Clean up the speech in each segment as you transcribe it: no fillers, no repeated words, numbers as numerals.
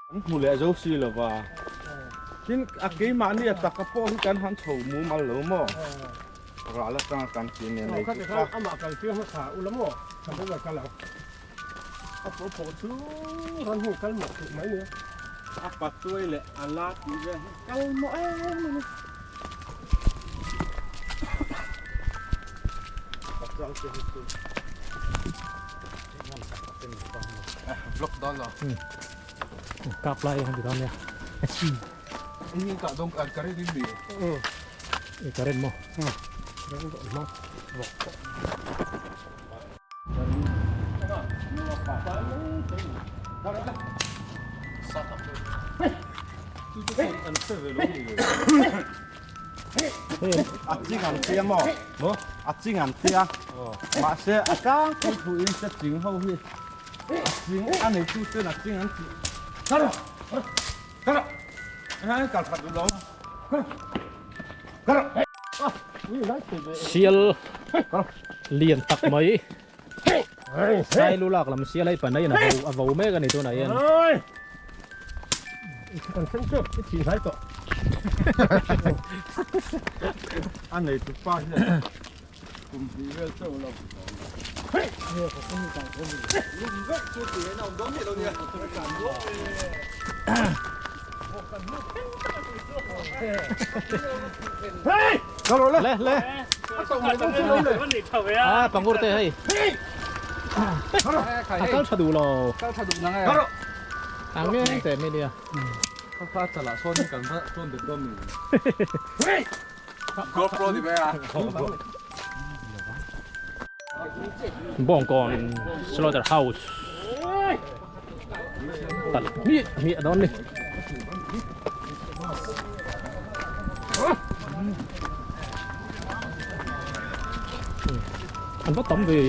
An hmu leh zo si lo va. Tin, a keimahni a taka pawh hi kan han chho mumal lo maw? Ral atanga kan ti nen ei chu ka. Amah kal tir hmasa ula maw? Kan lo kal ang. A pawh pawh chu ran hung kal mawh theih mai nia. A patuai leh a la tih vel hi kal mawh em a ni. Pachal te hi chu. Vlog dawn lo. Kap lai han ti dawn nia. Ini ka dong kan kare din mi. E karen mo. Karen do mo. A ching an tia maw? Maw? A ching an tia. Mahse a tlangpui thu in se ching ho hi a ching a nei tu ten a ching an tih. Kal rawh! Kal rawh! Hei kal khat duh lo. Kal rawh! Sial lian tak mai. Sai lu lak lam sial hei panai in a vo mek a ni tunah hian. Kan thleng tep i thih hnai tawh. A nei tu pa hian kum hnih vel chauh lo. Lum vek chu tih en a awm dawn miah lo nia. Le le. Ah pangur te hei. A kal tha duh lo. Kal tha duh nang e. Ang nge te mi nia. Kha kha chala sawn hi kan va tawn bet dawn mi. GoPro ni mai a. Bawngkawn Slaughter House. Tal miah miah dawn ni. An va tam ve.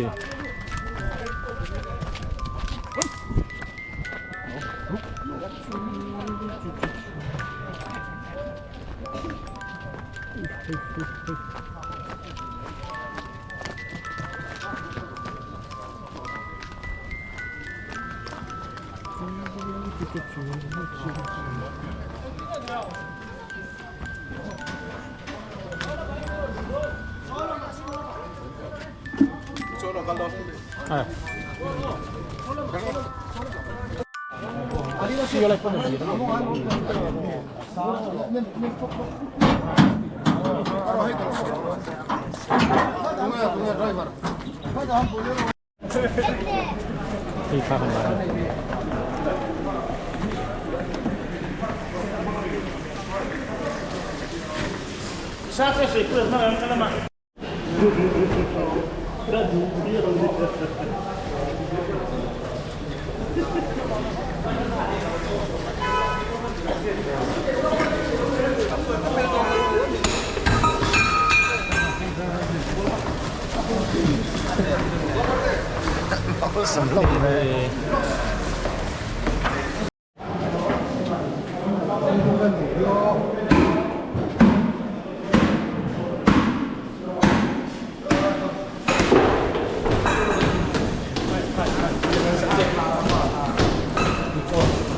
Hei kha kan la.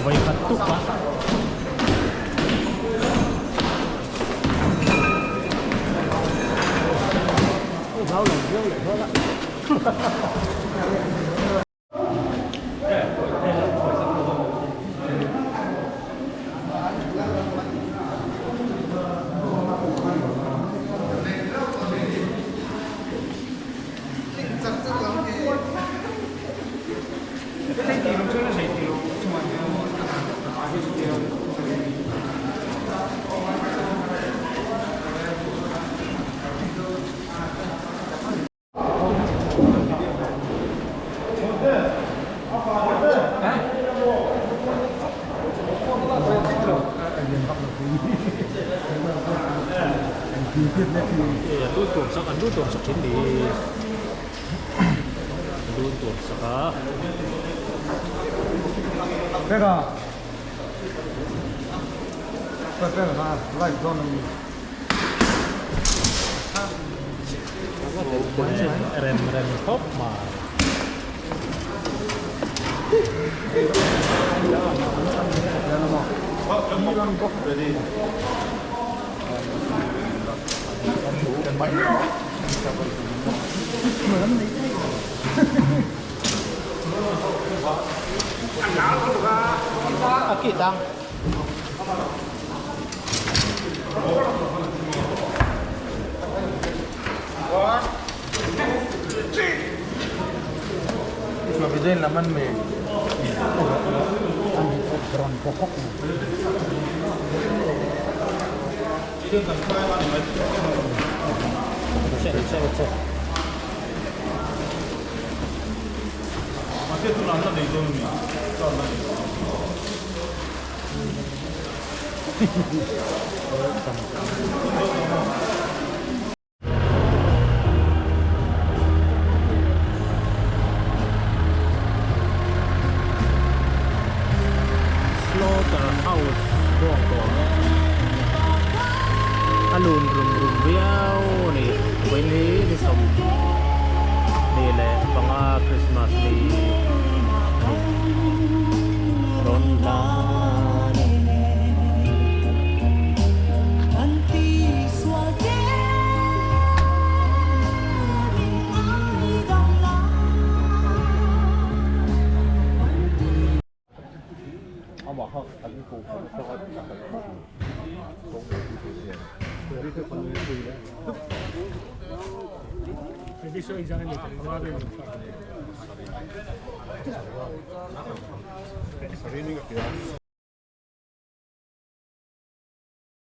Vawikhat tuk a. Lu tuam sak an lu tuam sak thin ni lu tuam sak a. Peka Peka kha live dawn a ni. Rem rem khawp mai. A ki tang. Slaughter house bawng tawh a lun rum rum viau a ni vawiin hi ni 25 Christmas ni a ni rawn hlan.